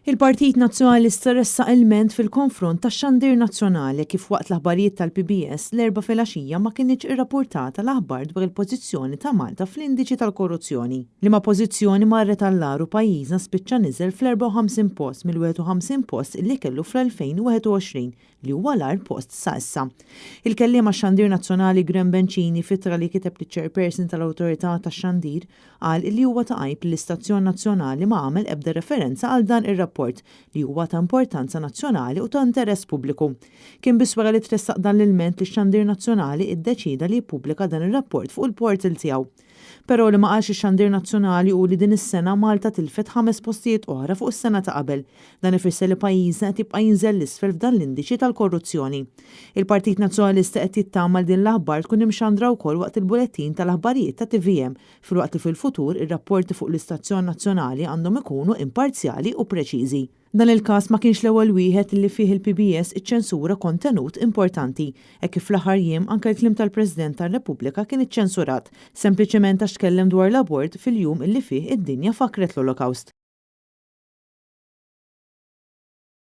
Il-Partit Nazzjonalista ressaq ilment fil-konfront tax-Xandir Nazzjonali kif waqt l-aħbarijiet tal-PBS l-Erbgħa filgħaxija ma kinitx irrappurtata l-aħbar dwar il-pożizzjoni ta' Malta fl-indiċi tal-korruzzjoni. Liema pożizzjoni marret għall-agħar u pajjiżna spiċċa niżel fl-54 post mill-51 post li kellu fl-2021 li huwa l-agħar post sa issa. Il-kelliem għax-Xandir Nazzjonali Graham Bencini f'ittra li kiteb liċ-Chairperson tal-Awtorità tax-Xandir Qal li huwa ta' għajb li l-istazzjon nazzjonali ma għamel ebda referenza għal dan ir-rapport li huwa ta' importanza nazzjonali u ta' interess pubbliku. Kien biss wara li tressaq dan l-ilment li x-Xandir Nazzjonali iddeċieda li jippubblika dan ir-rapport fuq il-portal tiegħu. Però li ma qalx ix-Xandir Nazzjonali hu li din is-sena Malta tilfet ħames postijiet oħra fuq is-sena ta' qabel. Dan ifisser li pajjiżna qed jibqa' jinżel 'l isfel f'dan l-indiċi tal-korruzzjoni. Il-Partit Nazzjonalista qed jittama li din l-aħbar tkun imxandra wkoll waqt il-bulettin tal-aħbarijiet ta' tvm, filwaqt li fil-futur ir-rapporti fuq l-istazzjon nazzjonali għandhom ikunu imparzjali u preċiżi. Dan il-każ ma kienx l-ewwel wieħed li fih il-PBS iċċensura kontenut importanti, hekk kif fl-aħħar jiem anke l-kliem tal-President tar-Repubblika kien iċċensurat, sempliċement għax tkellem dwar l-abort fil-jum illi fih id-dinja fakkret l-Olokawst.